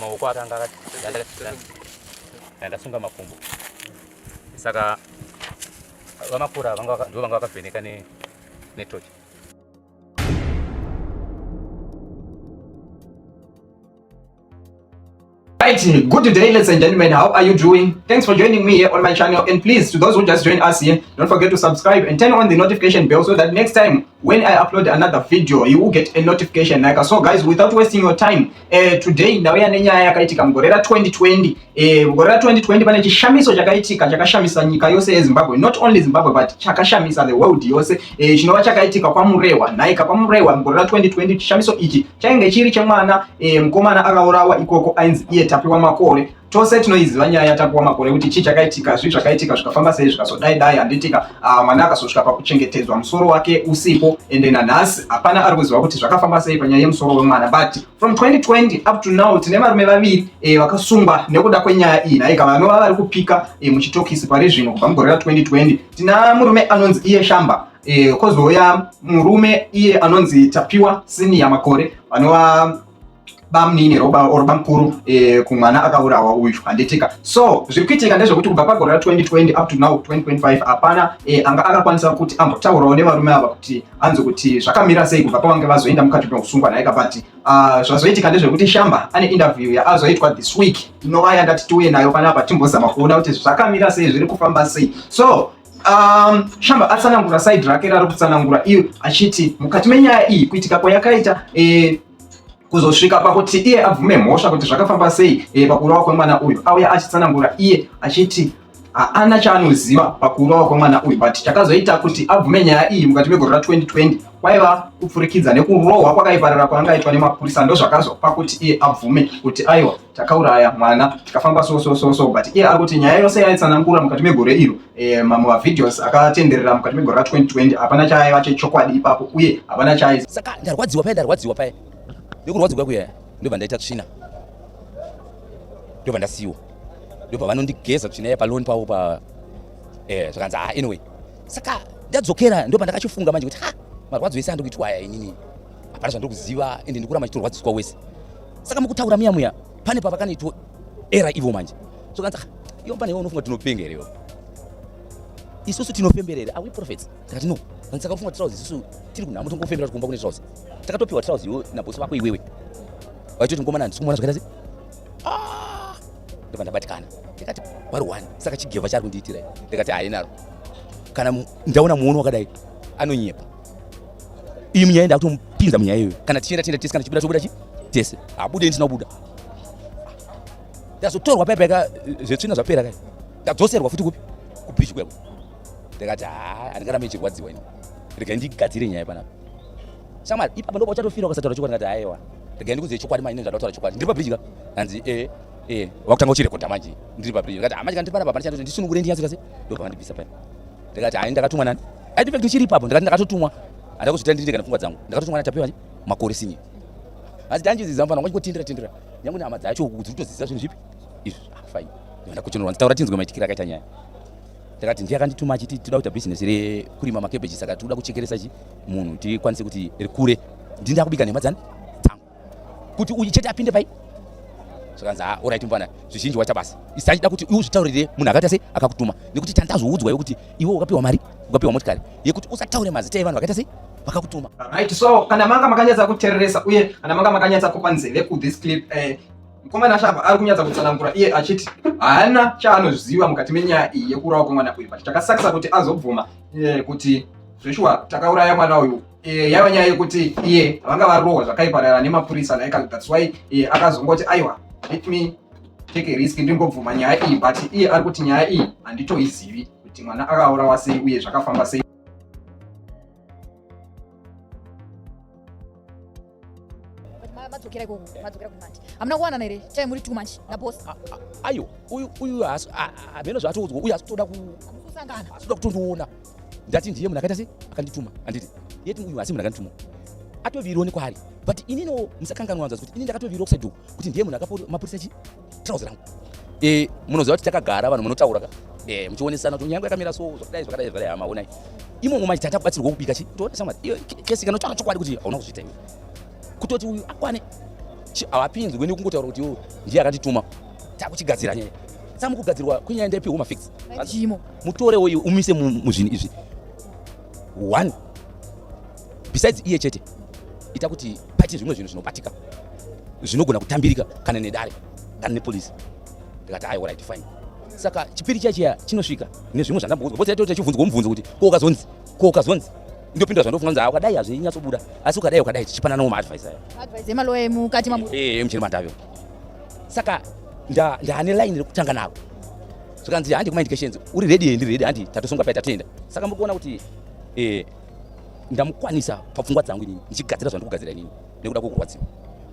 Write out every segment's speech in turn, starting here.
Maoko akanga ndasunga makumbo. Saka vamakura vanga ndivo vanga vakavheneka ne netochi. Right, good day, ladies and gentlemen. How are you doing? Thanks for joining me here on my channel. And please, to those who just joined us here, don't forget to subscribe and turn on the notification bell so that next time when I upload another video, you will get a notification. Like so, guys, without wasting your time, today ndauya nenyaya yakaitika mugore ra 2020. Mugore ra 2020 pane chishamiso chakaitika chakashamisa nyika yose yeZimbabwe, not only Zimbabwe but chakashamisa the world yose, chinova chakaitika kwaMurehwa. Nhaika kwaMurehwa mugore ra 2020, chishamiso ichi chainge chiri chemwana mukomana akaurawa ikoko ainzi iye Tapiwa Makore. Tose tinoiziva nyaya yaTapiwa Makore kuti chii chakaitika, zvii zvakaitika, zvikafamba sei, zvikazodai dai, handitika? Mwana akazosvika pakuchengetedzwa musoro wake usipo, ende nanhasi hapana ari kuziva kuti zvakafamba sei panyaya yemusoro wemwana. But from 2020 up to now tine varume vaviri vakasungwa nekuda kwenyaya iyi, nhaika, vanova vari kupika muchitokisi pari zvino kubva mugore ra2020. Tina murume anonzi iye Shamba, kozouya murume iye anonzi Tapiwa Senior Makore, vanova bamunini or bamukuru kumwana akaurawa uyu, handitika? So zviri kuitika ndezvekuti kubva pagore ra2020 up to now 2025 hapana anga akakwanisa kuti ambotaurawo nevarume ava kuti anzi kuti zvakamira sei kubva pavange vazoenda mukati mekusungwa, nhaika. But zvazoitika ndezvekuti Shamba ane interview yaazoitwa this week, inova yandati tiuye nayo panapa timbozama kuona kuti zvakamira sei, zviri kufamba sei. So Shamba atsanangura side rake rari kutsanangura iyo achiti mukati menyaya iyi, kuitika kwayakaita kuzosvika pakuti iye abvume mhosva, kuti zvakafamba sei pakuurawa kwemwana uyu, auya achitsanangura iye achiti haana chaanoziva pakuurawa kwemwana uyu, but chakazoita kuti abvume nyaya iyi mukati megore ra2020 kwaiva kupfurikidza nekurohwa kwakaiparara kwaangaitwa nemapurisa. Ndo zvakazopa kuti iye abvume kuti aiwa, takauraya mwana, tikafamba so so so so. But iye ari kuti nyaya yose yaitsanangura mukati megore iro, mamwe mavideos akatenderera mukati megore ra2020, hapana chaaiva chechokwadi ipapo uye hapana chaai Saka ndarwadziwa paye, ndarwadziwa paye, nekurwadziwa kuya ndobva ndaita tsvina, ndobva ndasiyiwa, ndobva vanondigeza tsvina yepaloni pavo pa zvakanzi ha, anyway. Saka ndadzokera, ndobva ndakachifunga manje kuti ha, marwadzo ese andikuitwa aya, inini hapana zvandiri kuziva, ende ndikuramba chitorwadziswa wese. Saka mukutaura muya muya pane pavakanoitwa era ivo manje, zvakanzi ah, iwo pane iwe unofunga tinopenga here iwo? Isusu tinofemberera, are we prophets? Ndakati no. Saka ufunga trouse, isusu tiri kunhamo tongofembera kuti kumba kune trouse? Takatopiwa trouse iwe nabhosi vako iwewe, vaitoti mukomana handisi kumuona zvakaita sei. Ah, ndobva ndabatikana, ndikati vari one. Saka chigevha chaari kundiitira, ndikati hainaro, kana ndaona muono wakadai anonyepa. Iyi munyaya ndakutomupinza munyaya iyoyo. Kana tichienda tienda tese, kana chibuda tobuda chi tese, habude ndisina kubuda. Ndazotorwa paipaika, zvetsvina zvapera kai, ndadzoserwa futi kupi? Kubridge kweko. Ndikati ha, handingarambe ndichirwadziwa ini, regai ndigadzire nyaya panapa. Shamwari, ipapa ndo pauchatofira ukasataura chokwadi. Ndikati aiwa, regai ndikuzive chokwadi manje, ndataura chokwadi ndiri pabridge ka. Hanzi e e, wakutanga uchirekodha manje ndiri pabridge. Ndikati hamanje, kana ndiri panapa hapana chandoti, ndisunungure ndinyatsoita sei. Ndobva vandibvisa paya. Ndikati hai, ndakatumwa nani? In fact ndichiri ipapo ndikati ndakatotumwa, handida kuzvita ndiri ndega nepfungwa dzangu, ndakatotumwa naTapiwa Makore Senior. Asi tanjiziza mufana wachingotendera tendera nyange nehama dzacho dziri kutoziza zvinhu zvipi izvi. Ah, fine, ndakuchenurwa nditaura tinzwe maitikiro akaita nyaya. Ndakati ndiye akandituma achiti toda kuita bhizinesi rekurima makebeji, saka tikuda kuchekeresa chi munhu tikwanise kuti rikure. Ndini ndakubika nhema dzani dzangu kuti uyu chete apinde pai. Zvakanzi ha, alright mufana, zvizhinji waita basa. Isi achida kuti iwe uzvitaurire munhu akaita sei akakutuma, nekuti tandazoudzwa yekuti iwe ukapiwa mari, ukapiwa motikari yekuti usataure mazita evanhu vakaita sei vakakutuma. Right, so kana manga makanyatsa kuteereresa uye kana manga makanyatsa kupa nzeve kuthis clip, mukomana Shamba ari kunyatsa kutsanangura iye achiti haana chaanoziva mukati menyaya iyi yekuurawa kwemwana uyu, but chakasakisa kuti azobvuma kuti zveshuwa takauraya mwana uyu, yaiva nyaya yekuti iye vanga varohwa zvakaiparara nemapurisa, like that's why akazongoti aiwa, let me take a risk, ndingobvuma nyaya iyi. But iye ari kuti nyaya iyi handitoizivi kuti mwana akaurawa sei uye zvakafamba sei. Madzokera ikoko, madzokera kumati hamuna kuwanana here? Chai muri too much naboss. Ayo, uyu uyu hameno zvaatoudzwa uyu, asi kutoda kusangana, asi kuda kutondiona. Ndati ndiye munhu akaita sei akandituma, handiti? Yeti uyu asi munhu akandituma atoviriro nekwaari, but inino musakanganwa kuti ini ndakatoviriro kuside uku kuti ndiye munhu akapa mapurisa chi trouser rangu. Munoziva kuti takagara, vanhu munotaura ka, muchionesana kuti nyange yakamira so, zvakadai zvakadai zvakadai. Hama, onai imomo manje tata kubatsirwa kubika chi toona shamwari iyo kesi kana taura chokwadi kuti hauna kuzviita iwe, kutoti uyu akwane. Havapinzwe nekungotaura kuti iwo ndiye akandituma. Takuchigadzira nyaya. Saka mukugadzirwa kwenyaya ndaipiwa mafix. Chimo. Mutorewo iwe umise muzvinhu izvi. One. Besides iye chete. Ita kuti paite zvimwe zvinhu zvinobatika. Zvinogona kutambirika kana nedare kana nepolice. Ndikati ayi alright fine. Saka chipiri chiya chiya chinosvika nezvimwe zvandamboudzwa. Because yaitoti chibvunzwa mubvunzo kuti ko ukazonzi ko ukazonzi ndopindura zvandofunga nzi ukadai hazvinyatsobuda asi ukadai ukadai tichipananawo maadvice aya. Advice yemaloya emukati mamu. Eh, muchiri mandavyo. Saka ndaane line rekutanga naro. Zvikanzi handi kuma indications uri ready here ndiri ready handi tatosungwa paya tatoenda. Saka muri kuona kuti ndamukwanisa papfungwa dzangu inini ndichigadzira zvandiri kugadzira inini nekuda kwekurwadziwa.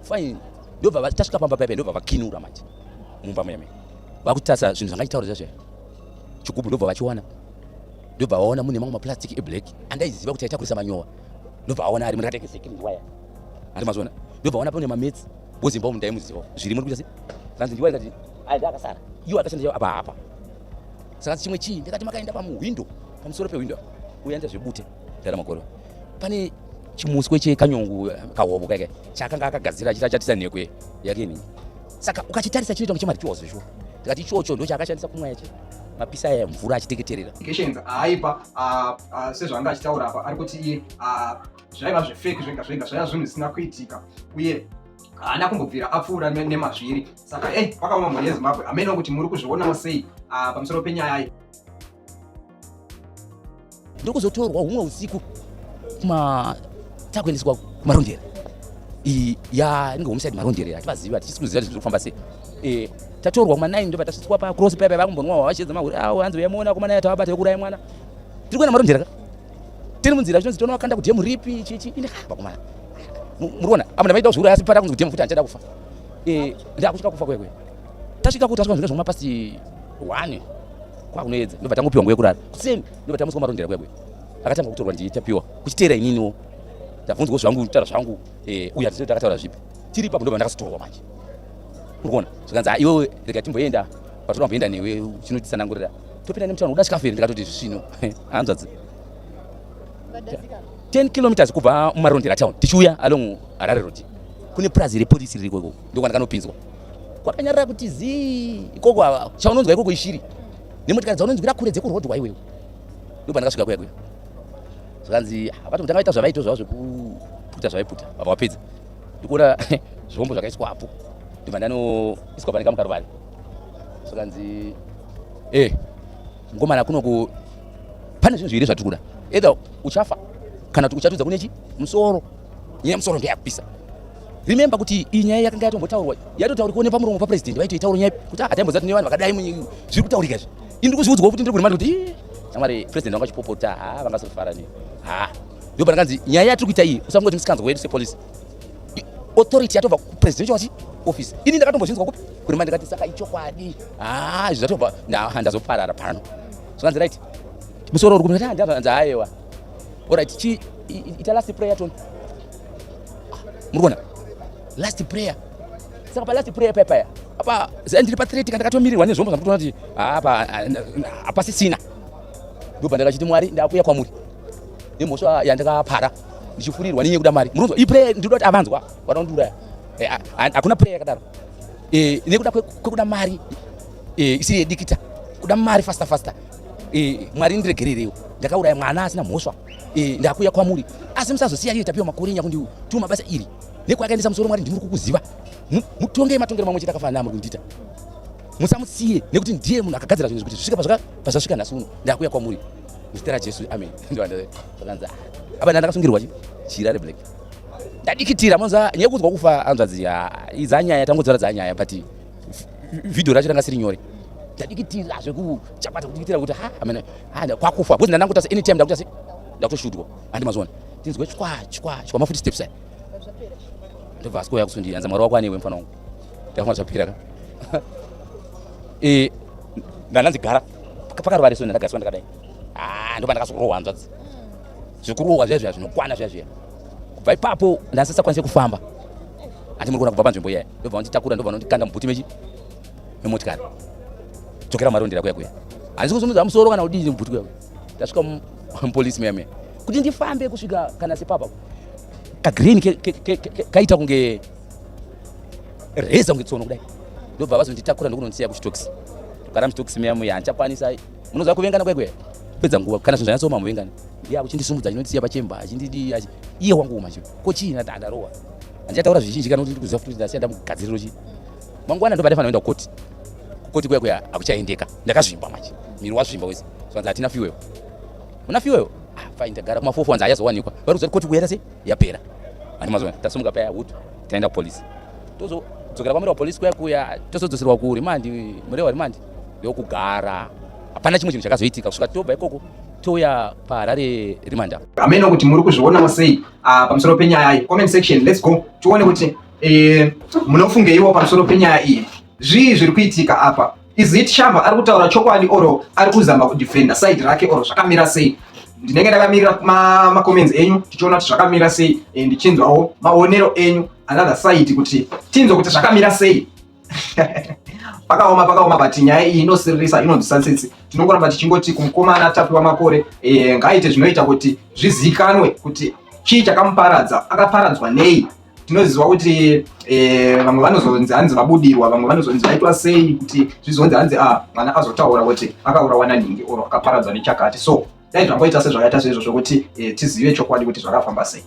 Fine ndobva tasvika pamba paya ndobva vakinura manje mumba muya muya. Vakutarisa zvinhu zvangachitaura zviya zviya. Chigubhu ndobva vachiwana. Ndobva vaona mune mamwe maplastic eblack andaiziva kuti aitakurisa manyowa. Ndobva vaona ari ndakati exactly ndiwaya. Ari mazona. Ndobva vaona pane mametsi. Bozimba umu ndaimuziva. Zvirimo ndikuita sei? Kanzi ndiwaya ndikati aya ndakasara. Iwo akashanda apa apa. Saka chimwe chii ndakati makaenda pamuhwindo pamusoro pehwindo apa. Uya enda zvebute ndara makore. Pane chimuswe chekanyongu kahobo kake chakanga akagadzira achiti achatisa nhekwe yake inini. Saka ukachitarisa chinoita kunge chemarituals zveshuwa. Ndikati ichocho ndochaakashandisa kumwa yacho. Mapisa aya mvura achiteketerera. Allegations aaipa sezvaanga achitaura apa ari kuti iye zvaiva zvefake zvega zvega zvaiva zvinhu zvisina kuitika uye haana kumbobvira apfuura nemazviri. Saka pakaoma mhuri yeZimbabwe hameno kuti muri kuzvionawo sei pamusoro penyaya iyi. Ndokuzotorwa humwe usiku kuma takuendeswa kumarondera. Iyi ya inenge homicide marondera hativazivi hatisi kuziva kuti zviri kufamba sei. Tatorwa kuma 9 ndobva tasvitswa pa cross paya vakumbonwa vachedza mahure awo hanzi uyamuona komana yatavabata yokuuraya mwana. Tiri kuenda marondera ka? Tiri munzira zvinonzi toona wakanda kudhemu ripi chichi ine vakomana. Muriona apa ndavaita zviuraya asi para kunzi kudhemu futi handichada kufa. Ndakusvika kufa kwekwe. Tasvika kuti tasvika zvinenge zvoma past 1 kwakunoedza ndobva tangopiwa nguva yekurara. Kuseni ndobva tamutswa marondera kwekwe. Akatanga kutorwa ndichitapiwa kuchiteera ininiwo. Ndabvunzwa zvangu kutaura zvangu uya tisati takataura zvipi. Tiri ipapo ndobva ndakazotorwa manje. Uri kuona? Zvikanzi iwewe rega timboenda patoda kumboenda newe chinotitsanangurira. Topinda nemutauni kuda chikafu here ndikatoti zvisvino. Hanzvadzi. 10 kilometers kubva mumarondera town tichiuya along Harare Road. Kune purazi repolisi ririko ikoko ndokwandakanopinzwa. Kwakanyarara kuti zii ikoko chaunonzwa ikoko ishiri. Nemotikari dzaunonzwira kure dzekurodwa iwewe. Ndobva ndakasvika kuya kuya. Zvikanzi vakati kutanga vaita zvavaita zvavo zvekuputa zvavaiputa vabva vapedza. Ndikuona zvombo zvakaiswa apo. Ndobva ndanoiswa pane kamukaruvare. Zvikanzi mukomana kunoku pane zvinhu zviviri zvatiri kuda. Either uchafa kana kuti uchatudza kune chi musoro. Nyaya musoro ndeyakupisa. Remember kuti iyi nyaya yakanga yatombotaurwa yatotaurikawo nepamuromo papresident vaitoitaura nyaya kuti hataimboziva tine vanhu vakadai zviri kutaurika izvi. Ini ndiri kuzviudzwa kuti ndiri kurima kuti shamwari president vanga vachipopota ha vangasofara nei. Ha ndipo pandakanzi nyaya yatiri kuita iyi usafunga kuti musikanzwa wedu sepolice. Authority yatobva kupresidential chi office. Ini ndakatombozvinzwa kupi? Kurima ndikati saka ichokwadi. Ha izvi zvatobva ndazoparara pano. Zvikanzi right. Musoro uri kumira ndanzi aiwa. Alright chi ita last prayer tone. Muri kuona? Last prayer. Saka pa last prayer paya paya. Apa ndiri pa threat ndakatomirirwa nezvombo zvandikutoona kuti apa hapasisina. Ndobva ndakachiti Mwari ndakuya kwamuri. Nemhosva yandakapara ndichifurirwa nenyaya yekuda mari. Munonzwa iyi prayer ndinoda kuti avanzwa vanondiuraya. Hakuna prayer yakadaro. Nekuda kwekuda mari isiri yedikita. Kuda mari faster faster. Mwari ndiregererewo. Ndakauraya mwana asina mhosva. Ndakuya kwamuri. Asi musazosiya iye Tapiwa Makore nyakundituma mabasa iri. Nekwakaendesa musoro Mwari ndimuri kukuziva. Mutongei matongero mamwe chete akafanana naamuri kundiita. Musamusiye nekuti ndiye munhu akagadzira zvinhu kuti zvisvike pazvasvika nhasi uno. Ndakuya kwamuri. Muzita raJesu amen. Zvakanzi apa ndakasungirwa chi jira reblack. Ndadikitira monza nyaya yekuudzwa kufa hanzvadzi idza nyaya tangodzora dzanyaya but video racho ranga siri nyore. Ndadikitira zvekuchapata kudikitira kuti ha amen ha kwakufa because ndandangoita se anytime ndakuita se ndakutoshutwa handi mazona tinzwe chwa chwa chwa mafuti steps aya. Ndobva asikuuya kusundi anza Mwari wako anewe mfana wangu. Ndakafunga zvapera ka. Ndandanzi gara pakarova reso ndakagariswa ndakadai. Ndopa ndakazorohwa hanzvadzi. Zvekurohwa zviya zviya zvinokwana zviya zviya. Kubva ipapo ndasisakwanise kufamba. Handi muri kuona kubva panzvimbo iya. Ndobva vanditakura ndobva vandikanda mubhuti mechi memotikari. Dzokera marondera kuya kuya. Handisi kusimudza musoro kana kudii mubhuti kuya kuya. Ndasvika mupolisi muya muya. Kuti ndifambe kusvika kana sepapa. Kagreen kaita kunge Reza kunge tsono kudai. Ndobva vazonditakura ndokunondisiya kuchitokisi. Kugara muchitokisi muya muya handichakwanisa. Munoziva kuvengana kwekwe? Kupedza nguva kana zvinhu zvanyatsooma muvengana. Ndiye akuchindisumudza achinondisiya pachemba achindidii achi iye wangu manje. Ko chii ndandarohwa. Handichataura zvizhinji kana kuti ndikuziva futi kuti ndasiya ndamugadziriro chii. Mangwana ndobva ndafanira kuenda kukoti. Kukoti kuya kuya hakuchaendeka. Ndakazvimba manje. Miri wazvimba wese. Zvanzi hatina fuel. Una fuel? Ah, fine ndagara kuma 4 wanzi hayazowanikwa. Vari kuziva kuti koti kuya sei? Yapera. Handi mazuva tasumuka paya hutu taenda kupolice. Tozodzokera kwamira kupolice kuya kuya tozodzoserwa ku remand murewa remand ndokugara. Hapana chimwe chinhu chakazoitika kusvika tobva ikoko touya paHarare remand apa. Hameno kuti muri kuzvionawo sei ah, pamusoro penyaya iyi. Comment section, let's go tione kuti eh, munofungeiwo pamusoro penyaya iyi. Zvii zviri kuitika apa? Is it Shamba ari kutaura chokwadi or ari kuzama kudefenda side rake or zvakamira sei? Ndinenge ndakamirira macomments ma enyu tichiona kuti zvakamira sei eh, ndichinzwawo maonero enyu another side kuti tinzwe kuti zvakamira sei. Pakaoma pakaoma, but nyaya iyi inosiririsa, inonzwisa tsitsi. Tinongoramba tichingoti kumukomana Tapiwa Makore eh, ngaaite zvinoita kuti zvizikanwe kuti chii chakamuparadza, akaparadzwa nei. Tinoziva kuti eh, vamwe vanozonzi hanzi vabudirwa, vamwe vanozonzi vaitwa sei kuti zvizonzi hanzi ah, mwana azotaura kuti akaurawa nanhingi or akaparadzwa nechakati. So dai zvangoita sezvakaita seizvo zvokuti eh, tizive chokwadi kuti zvakafamba sei.